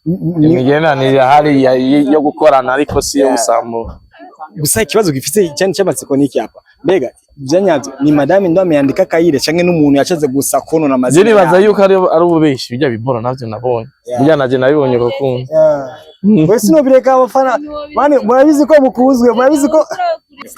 Imigenderanire irahari yo gukorana, ariko si iyo gusambura. Gusa ikibazo gifite cyane cy'amatsiko ni iki hapa: mbega vyanyavyo ni madame ndo ameandika kayire, canke n'umuntu yacaze gusa konona Je amazina nibaza yayo? yuko ari ububeshi. Bijya bibora navyo nabonye. Bijya naje nabibonye ko. Yeah. Wese nobireka, abafana mani murabizi ko mukuzwe, murabizi ko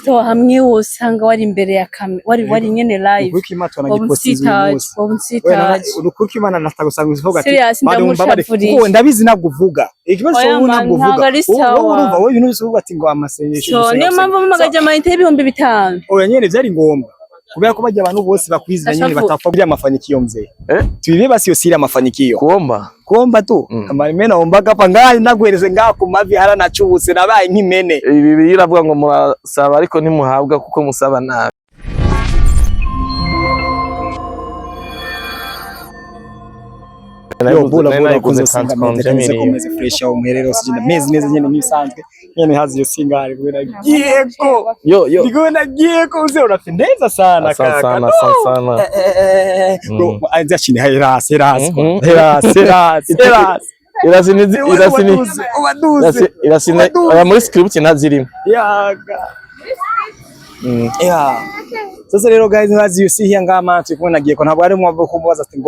So hamwe wosanga wari imbere ya kamera, wari nyene live. Ukuri kw'Imana, Wowe twanagipostinze uyu unsitaje, munsi. wowe Wewe unsitaje. Ukuri kw'Imana natagusanga uvuga ati Serious, "Mani, umbabare." ndamushavuriye. Kuko ndabizi ntabwo uvuga ikibazo. Oya, Wowe man, ntabwo uvuga. ntabwo ari Wowe sawa. urumva wowe ibintu byose uvuga ati ngo amasengesho, So gusenga, niyo gusenga. mpamvu mpamagaje amayinite y'5,000. Oya nyene, vyari ngombwa kubera ko bajya abantu bose bakwizera nyene Ashavu. batapfa kugira mafanikio mzee. Eh? Tuibe basi yo siri ya mafanikio. Kuomba. Kuomba tu. Kama mimi naomba hapa ngai ndaguhereze ngaha ku mavi haranacubutse nabaye nk'imene. Ibi Bibiliya iravuga ngo murasaba ariko ntimuhabwa kuko musaba nabi. Yo, bula bula. Nayiguze Kunze singa meze 30 kanze million. komeze fresh aho muherero sijina meze neza nyene nk'ibisanzwe nyene hazi yo singa ari kubera gieko. Yo yo. Ndikuona gieko mzee, unapendeza sana. Asante Kaka. sana, asante sana. Bro, anza chini, heras heras heras heras heras. Irasini irasini Ubaduze. irasini Ubaduze. Oya, muri script ntazirimo. Yaga. Yeah. Sasa rero guys, as you see here ngaha man, turi kumwe na Gieko. Ntabwo ari mwavo kumubaza ati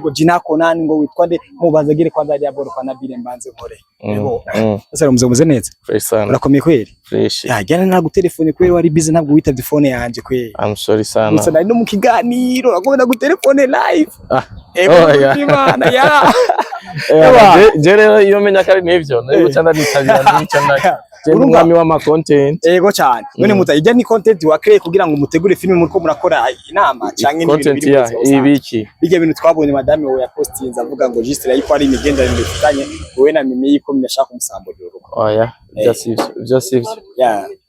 ngo jinako nani, ngo witwa nde, mubaza gire kwanza ya boro kwa nabire mbanze nkore. Yego. Sasa rero mzee, umeze neza? Fresh sana. Urakomeye kweli? Fresh. Ya jana nagutelefone kweli, wari busy, ntabwo witavye phone yanje kweli. I'm sorry sana. Gusa nari no mu kiganiro, agomba gutelefone live. Ah. Ego. Oh, yeah. Imana ya. Eh, je rero iyo menya ko ari n'ivyo nari guca ndanitabira n'ico nda je Urumva? n'umwami w'ama content. Ego cyane. None muta ijya ni content wa create kugira ngo mutegure film muriko murakora inama, canke n'ibintu Content biri mu ya buzima busanzwe? ibiki? Bijya bintu twabonye madame we yapostinze avuga ngo juste yuko ari imigenderanire ifitanye wowe na Mimi, yuko muyashaka kumusamburira urugo. Oya, ibyo sivyo, ibyo sivyo.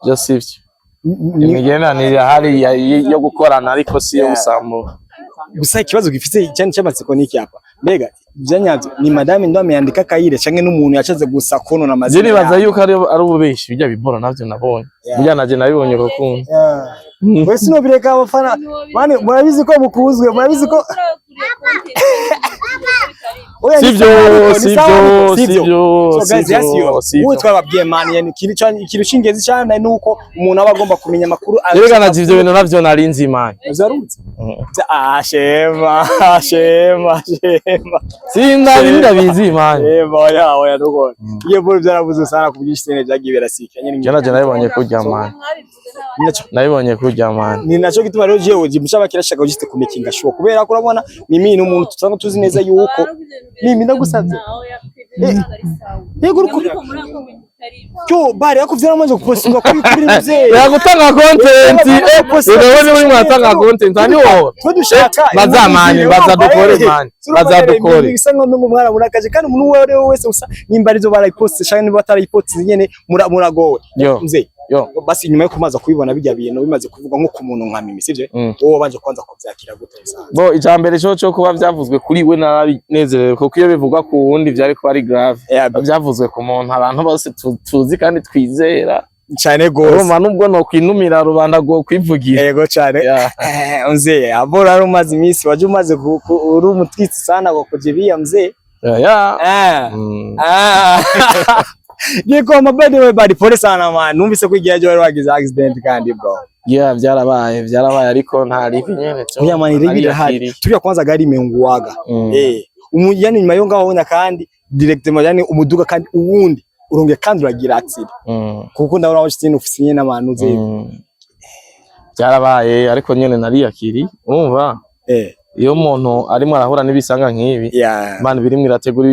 Ibyo sivyo. Imigenderanire irahari yo gukorana, ariko si iyo gusambura. Gusa ikibazo gifite cyane cy'amatsiko ni iki hapa: mbega vyanyavyo ni madame ndo ameandika kayire, canke n'umuntu yacaze gusa konona Je amazina nibaza yayo? yuko ari ububeshi. Bijya bibora navyo nabonye. Yeah. Bijya naje nabibonye ko. Yeah. Wese nobireka, abafana mani murabizi ko mukuzwe, murabizi ko Oya, ni Sivyo, sawa ariko, ni sawa ariko, sivyo, sivyo, So guys, yes, sivyo, yo. sivyo. Ubu twababwiye man, yani ikintu c'ingenzi cyane ni uko umuntu aba agomba kumenya amakuru. Rega naje ivyo bintu navyo nari nzi man. Uzarutse. Ah, shema, shema, shema. Sinari ndabizi man. Shema, oya, oya, nukuri. Iyo boro byaravuze sana ku bwinshi cyane, byagiye birasika nyine. Je naje nabibonye kurya man. Nabibonye kurya man. Ni naco gituma rero jewe jimusha kirashaka juste kumekinga sure, kubera ko urabona Mimi ni umuntu tusanzwe tuzi neza yuko Mimi ndagusavye. Yego, uruko cyo bari yako vyaramaze gupostinga kuri muzee. Ya gutanga content, urabona uri mwatanga content ani wowe. Twe dushaka Baza man, baza dukore man, baza dukore. Bisa nkaho ngo mwarabura kandi umuntu uwo ari we wese usa nimba arizo barayiposte canke niba batarayiposte nyene muragowe. Yo. Mzee. Yo. Basi nyuma yo kumaza kubibona bijya bintu bimaze kuvugwa nko ku muntu nka Mimi, sivyo? Wowe wabanje kwanza kuvyakira gute bisanzwe? Bo, icambere cyo kuba vyavuzwe kuri we narabinezerewe, kuko iyo bivugwa ku wundi vyari kuba ari grave. Byavuzwe ku muntu abantu bose tuzi kandi twizera. Cyane gose. Urumva nubwo no kwinumira rubanda rwo kwivugira. Yego cyane. Yeah. Mzee, abora ari umaze iminsi waje umaze uri umutwitsi sana kwa kujibia mzee. Yeah. Ah. Yego, ma, by the way, buddy, pole sana man. Numvise ko igihe wari wagize accident kandi bro. Yeah, byarabaye ariko nta ribi nyene tu. Oya man, ribi irahari. Nariyakiriye. Turiya kwanza gari imenguwaga. Yani nyuma yo ngaho na kandi directement yani umuduga kandi uwundi urongera kandi uragira accident. Kuko ndabona aho cyane ufise nyene n'abantu uzi. Byarabaye ariko nyene nariyakiri. Urumva iyo umuntu arimo arahura n'ibisanga nk'ibi, Imana birimwo irategura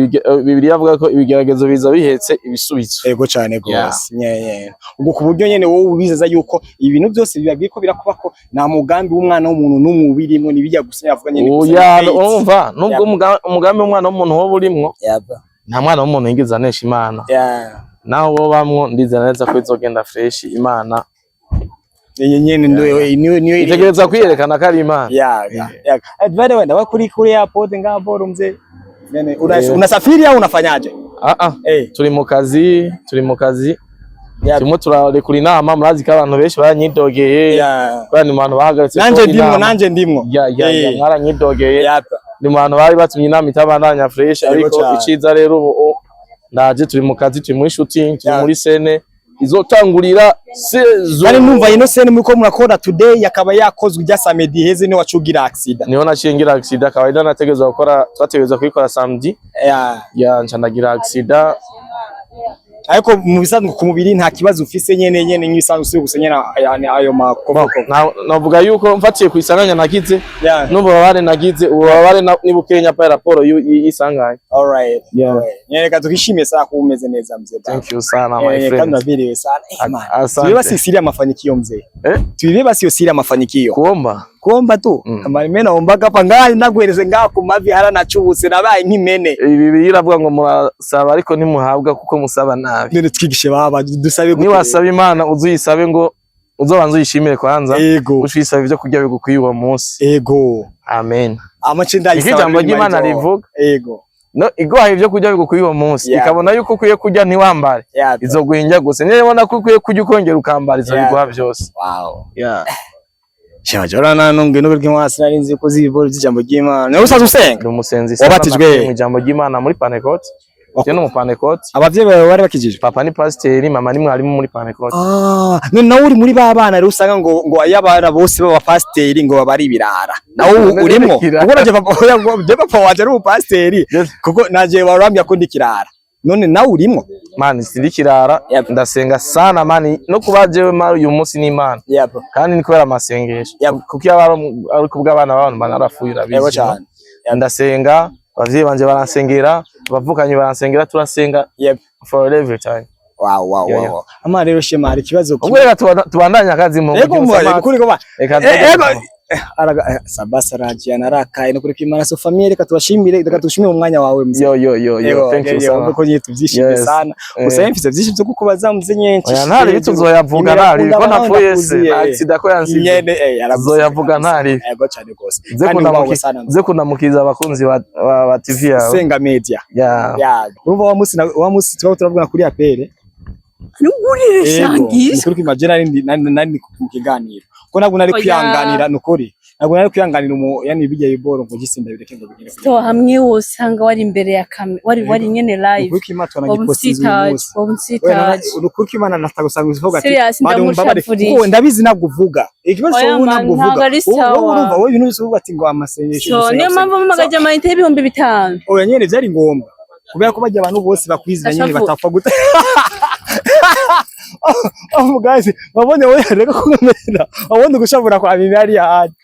Bibiliya avuga ko ibigeragezo biza bihetse ibisubizo. Ego cyane gose. Nye. Ubwo ku buryo nyene wowe ubizeza yuko ibintu byose biba biriko birakuba ko nta mugambi w'umwana w'umuntu n'umwe ubirimo, nibijya gusa yavuga nyene gusa Oya, ni fate. urumva nubwo umugambi w'umwana w'umuntu woba urimwo, nta mwana w'umuntu yigeze anesha Imana. Naho bo bamwo, ndizera neza ko izogenda fresh Imana. Nye nyene niyo niyo Itegereza kwiyerekana ko ari Imana. Yeah. By the way, ndawa kuri airport ngaha boro mzee. Nene, unasafiri au unafanyaje? Ah ah. Turi mu kazi, turi mu kazi. Turimo turarekura inama, murazi ko abantu benshi baranyidogeye. Kubera ni mu bantu bahagaritse Nanje ko ndimwo, inama. nanje ndimwo. Ya, mwaranyidogeye. Ni mu bantu bari batumye inama itabandanya fresh, Yego ariko cane. iciza rero ubu Ndaje, turi mu kazi, turi muri shooting, turi Yeah. muri scène izotangurira saison. Kandi numva ino scène muriko murakora today akaba yakozwe ijya samedi heze, ni wacugira accident. Niho naciye ngira accident. Kawaida nategerezwa gukora, twategerezwa kuyikora samedi. Ya, nca ndagira accident. Ariko mu bisanzwe ku mubiri nta kibazo ufise nyene nyene nk'ibisanzwe, usibe gusa nyene yani ayo makovu? Navuga yuko mfatiye ku isanganya nagize n'ububabare nagize, ububabare ni bukenya pa raporo y'isanganya. Alright. Yeah. Alright. Nyene reka tukishimiye sana kuba umeze neza, mzee baba. Thank you sana, my Eh, kandi friend. unaviriwe sana. Eh, man. Asante. Tuibe basi siri ya mafanikio, mzee. Eh? Tuibe basi siri ya mafanikio. Kuomba. Kuomba tu. Kama mimi naombaga hapa ngali ndaguhereze ngaho ku mavi haranacubutse nabaye nk'imene. Ibi Bibiliya iravuga ngo murasaba ariko ntimuhabwa kuko musaba nabi. None twigishe baba, dusabe gute? Niwasaba Imana uzuyisabe ngo uzobanze uyishimire kwanza. Ucuyisaba ibyo kurya bigukwiye uwo munsi. Amen. Amace ndayisaba. Niko ijambo ry'Imana rivuga. No iguhaye ibyo kurya bigukwiye uwo munsi, ikabona yuko ukwiye kurya ntiwambare, izoguha indya gusa. Niba ibona ko ukwiye kurya ukongera ukambara, izobiguha byose. Wow. Yeah. Shema jora nanongwe no rw'Imana, sinari nzi ko zibiboro by'ijambo ry'Imana. Nawe usanzwe usenga? Ndi umusenzi. Wabatijwe? Mu ijambo ry'Imana muri Pentecote. Je ni umupantekote. Abavyeyi bawe bari bakijijwe? Papa ni pasiteri, mama ni mwarimu muri Pentecote. Ah, none nawe uri muri ba bana rero usanga ngo iyo abana bose b'abapasiteri ngo baba ari ibirara. Nawe urimwo? Ikirara. Kuko naje papa, oya, ngo je papa wanje ari umupasiteri. Yes. Kuko naje warambya ko ndi kirara. None nawe urimwo? Man, sindi kirara. Ndasenga sana, man. No kuba jewe mari uyu munsi ni Imana. Kandi ni kubera amasengesho. Kuko iyo aba ari kubw'abana b'abantu banarapfuye, urabizi. Yego cyane. Ndasenga, abavyeyi banje baransengera, abavukanyi baransengera, turasenga for every time. Wow. Yeah. Wow. Ama rero Shema, hari ikibazo. Ubwo reka tubandanye akazi mu Yego, mbaye kuri ko ba. Reka Ego. Araga Sabasa rajiya narakaye no kuri kwimana. So famille, reka tubashimire, reka tushimire umwanya wawe, mzee. Yo yo yo yo, thank you sana. Ko nyine tubyishimiye Yes. sana. Gusa mfite byinshi byo kukubaza, mzee, nyinshi. Oya, ntari bituzoyavuga, ntari ko napfuye se, accident ko yansize. Nyene yaragusize. Tuzoyavuga ntari. Yego cyane gose. Nze Kandi ubawe sana. nze kundamukiza abakunzi ba TV yawe. Senga Media. Yeah. Ya, urumva wa munsi wa munsi twaba turavugana kuri APR. Nugurire shangisha. Nukuri kwima nari mu kiganiro. Ko ntabwo nari Oya. kwihanganira, nukuri. Ntabwo nari kwihanganira umu yani bijya biboro ngo gisinda bireke ngo bigere. So hamwe wosanga wari imbere ya kamera, wari nyene live. Nukuri kwima twanagipostinze uyu Wabunsitaje, munsi. wabunsitaje. Nukuri kwimana natagusanga uvuga ati Serious, "Bari umbabare." ndamushavuriye. Kuko ndabizi ntabwo uvuga. Ikibazo Oya, wowe man, ntabwo uvuga. ntabwo ari Wowe sawa. urumva wowe ibintu byose uvuga ati ngo amasengesho. So Gusenga, niyo gusenga. mpamvu mpamagaje amayinite y'5,000. Oya nyene byari ngombwa. Kubera ko bajya abantu bose bakwizira nyene Ashavu. batapfa gute. Oh guys, wabonye wowe reka kumera. Wabonye gushavura kwa mimi hariya hantu.